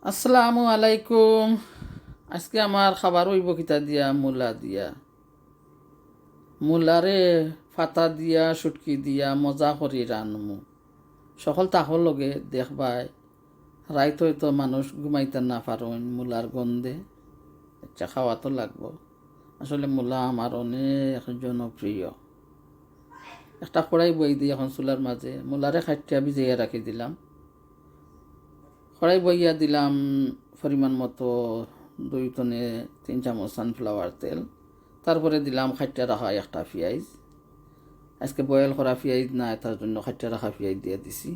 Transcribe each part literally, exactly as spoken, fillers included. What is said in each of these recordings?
আসসালামু আলাইকুম। আজকে আমার খাবার অইবো কিতা দিয়া? মুলা দিয়া। মুলারে ফাতা দিয়া, শুটকি দিয়া মজা করি রানমু। সকল থাকো লগে, দেখবায়। রাইত অয়তো মানুষ ঘুমাইতা না পারইন মুলার গন্ধে। আচ্ছা, খাওয়া তো লাগবো। আসলে মুলা আমার অনেক জনপ্রিয়। একটা কড়াই বই দিই এখন চুলার মাঝে, মুলারে কাটিয়া ভিজাইয়া রাখি দিলাম। কড়াই বইয়া দিলাম পরিমাণ মতো দুই তনে তিন চামচ সানফ্লাওয়ার তেল। তারপরে দিলাম কাটিয়া রাখা একটা পিয়াইজ। আজকে বয়েল করা পিয়াইজ নায়, তার জন্য কাটিয়া রাখা পিয়াইজ দিয়া দিছি।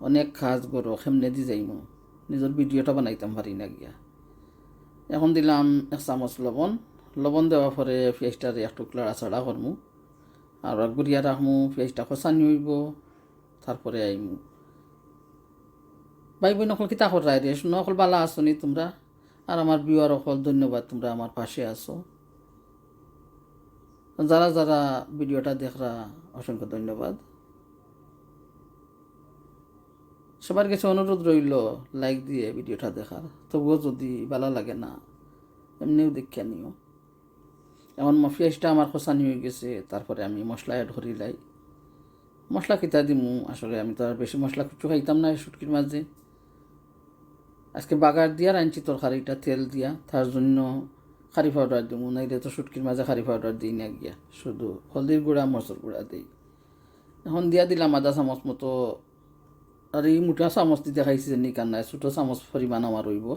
অনেক কাজ করো, কেমনে দি যাইমু, নিজর ভিডিওটা বানাইতাম পারি না গিয়া। এখন দিলাম এক চামচ লবণ। লবণ দেওয়ার পরে পিয়াইজটারে একটু লাড়াচাড়া করমু, আর গুড়িয়া রাখমু। পিয়াইজটা কষানি অইবো, তারপরে আইমু। ভাই বইন অকল কিতা কররায় রে? হুনো অকল, বালা আছো নি তুমরা? আর আমার ভিউয়ার অকল, ধন্যবাদ, তুমরা আমার পাশে আছো। যারা যারা ভিডিওটা দেখরা, অসংখ্য ধন্যবাদ। সবার গেছে অনুরোধ রইলো লাইক দিয়া ভিডিওটা দেখার, তবুও যদি বালা লাগে না, এমনেউ দেখিয়া নিও। এখন ম-, পিয়াইজটা আমার কষানি অইগেছে, তারপরে আমি মশলা অ্যাড করিলাই। মশলা কিতা দিমু? আসলে আমি তো আর বেশি মশলা কিচ্ছু খাইতাম না এই শুটকির মাঝে। আজকে বাগার দিয়া রানছি তরকারিটা তেল দিয়া, তার জন্য কারি পাউডার দিমু, নাইলে তো শুটকির মাঝে কারি পাউডার দেই না গিয়া, শুধু হলদির গুঁড়া, মরচর গুঁড়া দেই। এখন দিয়া দিলাম আধা চামচ মতো, আর এই মোটা চামচ দি দেখাইছি যে নিকার নাই, ছোট চামচ পরিমাণ আমার অইবো।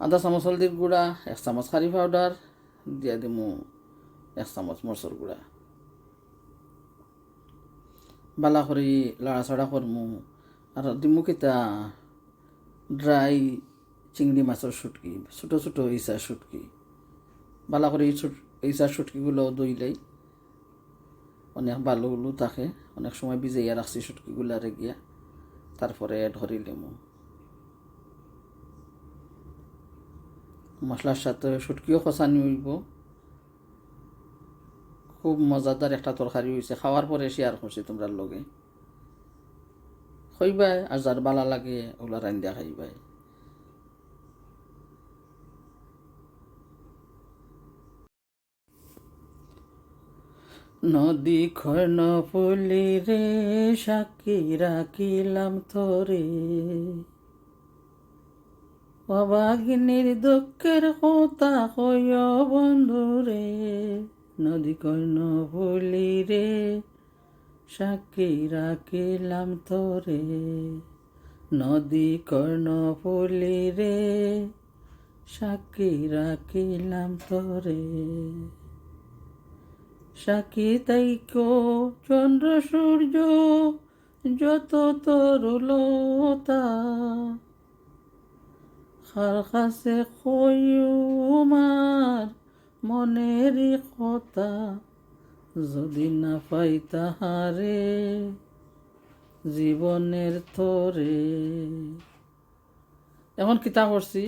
আধা চামচ হলদির গুঁড়া, এক চামচ কারি পাউডার, দিয়া দিমু এক চামচ মরচর গুঁড়া। বালা করি লাড়াচাড়া করমু। আর দিমু কিতা, ড্রাই চিংড়ি মাছর শুটকি, ছোট ছোট ইছা শুটকি। বালা করি এই শুট-, ইছা শুটকিগুলো ধুইলাই। অনেক বালু উলু থাকে, অনেক সময় ভিজাইয়া রাখছি শুটকিগুলারে গিয়া, তারপরে অ্যাড করিলিমু। মশলার সাথে শুটকিও কষানি অইবো। খুব মজাদার একটা তরকারি অইছে, খাওয়ার পরে শেয়ার করছি তুমরার লগে। খাইবায়, আর যার বালা লাগে ওগুলা রান্দিয়া খাইবায়। নদী কর্ণফুলী রে, সাক্ষী রাখিলাম তোরে। অভাগিনীর দুঃখের কথা কইও বন্ধুরে। নদী কর্ণফুলী রে, সাক্ষী রাখিলাম তোরে। নদী কর্ণফুলী রে, সাক্ষী রাখিলাম তোরে। সাক্ষী তাইকো চন্দ্র সূর্য, যত তরুলতা। কার কাছে কইমু আমার মনেরই কথা, যদি না পাই তাহারে জীবনের তরে। এখন কিতা করছি,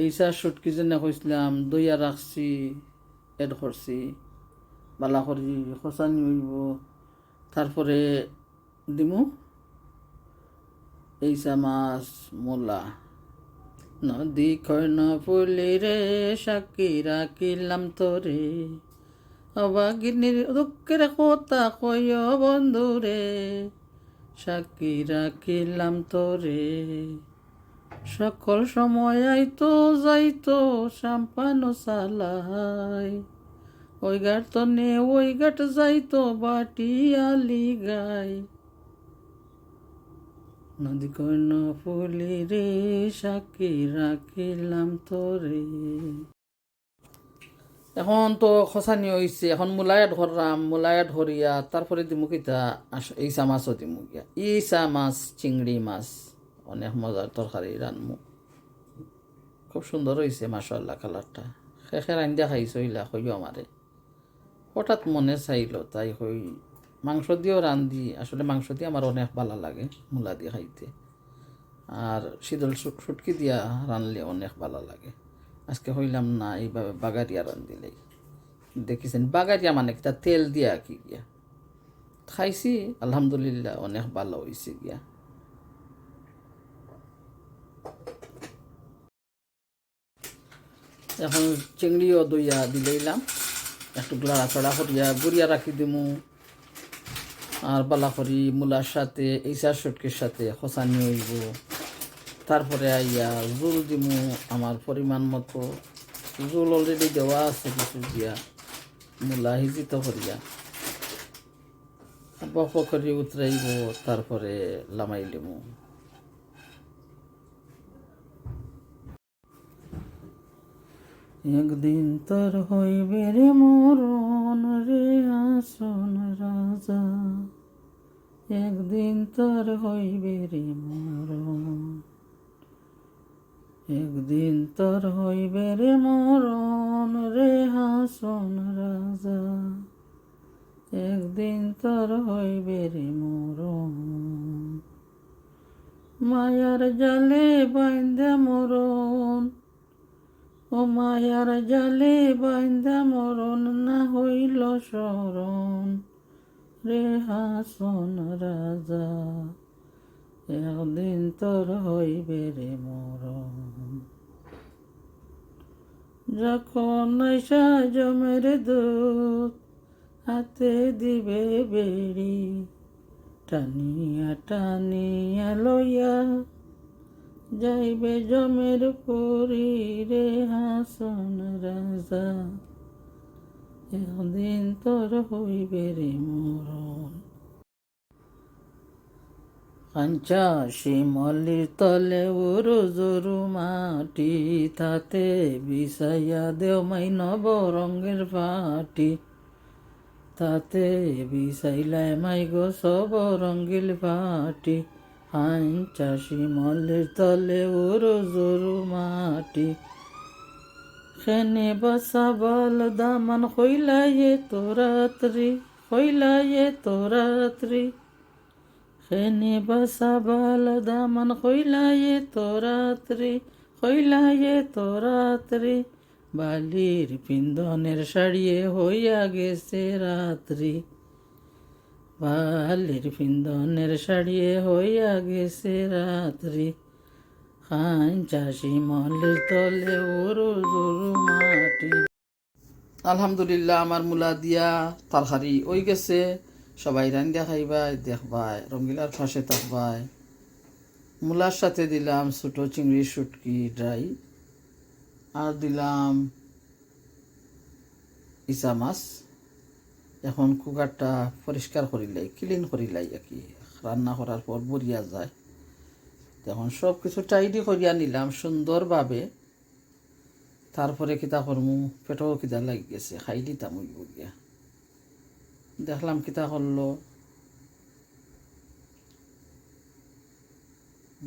ইছা শুটকি যেনে কইছিলাম, ধইয়া রাখছি, অ্যাড করছি, বালা করি কষানি অইবো, তারপরে দিমু ইছা মাছ, মুলা। নদী কর্ণফুলী রে, সাক্ষী রাখিলাম তোরে। অভাগিনীর দুঃখের কথা কইও বন্ধুরে, সাক্ষী রাখিলাম তোরে। সকল সময় আইতো যাইতো সাম্পানো চালাই, ওই ঘাট তনে ওই ঘাট যাইতো বাটিয়ালি গাই। নদী কর্ণফুলী রে, সাক্ষী রাখিলাম তোরে। এখন তো কষানি অইছে, এখন মুলা অ্যাড করলাম, মুলা অ্যাড করিয়া তারপরে দিমু কিতা, আস-, ইছা মাছও দিমু গিয়া। ইছা মাছ, চিংড়ি মাছ, অনেক মজার তরকারি রানমু। খুব সুন্দর অইছে মাশাআল্লাহ কালারটা। কে কে রান্দিয়া খাইছো ইলা কইও আমারে। হঠাৎ মনে চাইলো, তাই কই মাংস দিয়াও রান্ধি। আসলে মাংস দিয়া আমার অনেক বালা লাগে, মুলা দিয়া খাইতে। আর শীতল শু-, শুটকি দিয়া রানলে অনেক বালা লাগে। আজকে কইলাম না, এইভাবে বাগারিয়া রান্ধিলাই। দেখিছেন, বাগারিয়া মানে কিতা, তেল দিয়া কি গিয়া। খাইছি, আলহামদুলিল্লাহ, অনেক বালা অইছে গিয়া। এখন চিংড়িও ধইয়া দিলাইলাম, একটু লাড়াচাড়া করিয়া গুড়িয়া রাখি দিমু। আর বালা করি মূলার সাথে, ইছা শুটকির সাথে খসানি অইবো। তারপরে আইয়া জুল দিমু আমার পরিমাণ মতো। জুল already দেওয়া আছে কিছু দিয়া, মূলা হিজিত করিয়া। বক বক করি উতরাইবো, তারপরে লামাই লিমু। একদিন তোর হইবে রে মরণ রে হাসন রাজা, একদিন তোর হইবে রে মরণ, একদিন তোর হইবে রে মরণ রে হাসন রাজা, একদিন তোর হইবে রে মরণ। মায়ার জালে বাইন্ধা মরণ, ও মায়ার জালে বাইন্ধা মরণ না হইল স্মরণ রে হাসন রাজা, একদিন তোর হইবে রে মরণ। যখন আইসা জমের দুধ হাতে দিবে বেড়ি, টানিয়া টানিয়া লইয়া যাইবে জমের পুরি রে হাসন রাজা, একদিন তোর হইবে রে মরণ। কাঞ্চা শিমলির তলে উরু জুরু মাটি, তাতে বিছাইয়া দেও মাই নব রঙের পাটি, তাতে বিছাইলায় মাই গো সব রঙিল পাটি। কাঞ্চা শিমলির তলে উরু জুরু মাটি, খেনে বাসা বাল দামান কইলায় তো রাত্রি, কইলায় তো রাত্রি। খেনে বাসা বাল দামান কইলায় তো রাত্রি, কইলায় তো রাত্রি। বালির পিন্দনের শাড়িয়ে হইয়া গেছে রাত্রি, বালির পিন্দনের শাড়িয়ে হইয়া গেছে রাত্রি। কাঞ্চা শিমলির তলে উরু জুরু মাটি। আলহামদুলিল্লাহ, আমার মূলা দিয়া তরকারি অই গেছে। সবাই রান্ধিয়া খাইবায়, দেখবায়, রঙ্গিলার পাশে থাকবায়। মূলার সাথে দিলাম ছোট চিংড়ি শুটকি dry, আর দিলাম ইছা মাছ। এখন কুকারটা পরিষ্কার করিলাই, clean করিলাই আর কি। রান্না করার পর ভরিয়া যায়। তো এখন সব কিছু tidy করিয়া নিলাম সুন্দরভাবে। তারপরে কিতা করমু, পেটও কিতা লাগি গেছে, খাইলিতাম অইবো গিয়া। দেখলাম কিতা করলো,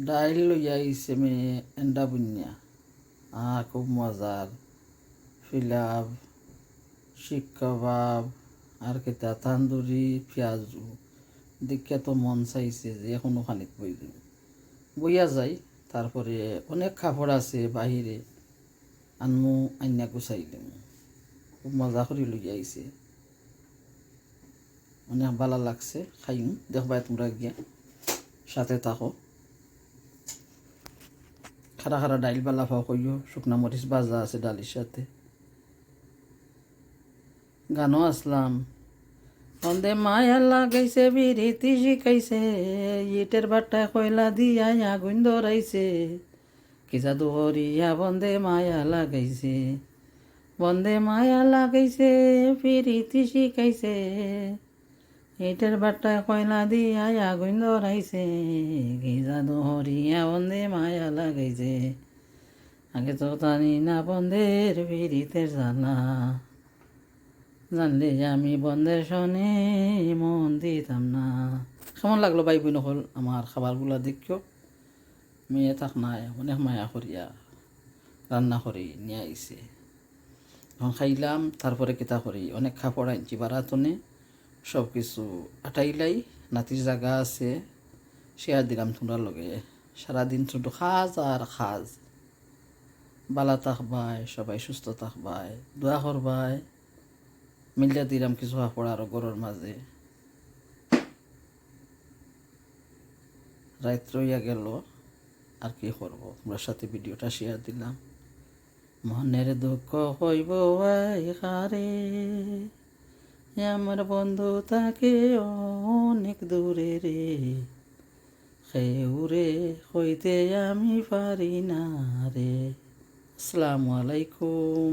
ডাইল লইয়া আইছে মে এন্ডা বুনিয়া, আর খুব মজার পিলাব, শিক কাবাব, আর কিতা তান্দুরি পিয়াজু। দেখিয়া তো মন চাইছে যে এখনো খানিক বই দিন। বইয়া যাই, তারপরে অনেক কাপড় আছে বাহিরে, আনমু আইনা গুছাইলিমু। খুব মজা করি লইয়া আইছে, অনেক ভালা লাগছে। খাইমু, দেখবায় তুমরা গিয়া, সাথে থাকো। খারা খারা ডাইল ভালা পাও কইও, শুকনা মরিচ ভাজা আছে ডালির সাথে। গানও আছলাম। বন্দে মায়া লাগাইছে, বিরিতি শিখাইছে, ইটের ভাটায় কয়লা দিয়া আগুন ধরাইছে। কি জাদু করিয়া বন্দে মায়া লাগাইছে, বন্দে মায়া লাগাইছে, পিরিতি শিখাইছে। ইটের ভাটায় কয়লা দিয়া আগুন ধরাইছে, কি জাদু করিয়া বন্দে মায়া লাগাইছে। আগে তো জানি না বন্দের পিরিতের জ্বালা, জানলে আমি বন্দের সনে মন দিতাম না। কেমন লাগলো ভাই বইন অকল আমার খাবারগুলা দেখিও। মেয়ে থাক নাই, অনেক মায়া করিয়া রান্না করি নিয়া আইছে। এখন খাইলাম, তারপরে কিতা করি, অনেক কাপড় আনছি বারাতনে, সব কিছু আটাইলাই, নাতির জাগা আছে, share দিলাম তুমরার লগে। সারাদিন শুধু কাজ আর কাজ। ভালা থাকবায়, সবাই সুস্থ থাকবায়, দোয়া করবায়। মিলিয়া দিলাম কিছু কাপড় আরো ঘরর মাঝে। রাইত অইয়া গেল, আর কি করব, তোমরার সাথে ভিডিওটা শেয়ার দিলাম। মনের দুঃখ কইব আই কারে, আমার বন্ধু থাকে অনেক দূরে রে, কেউরে কইতে আমি পারি না রে। আসসালামু আলাইকুম।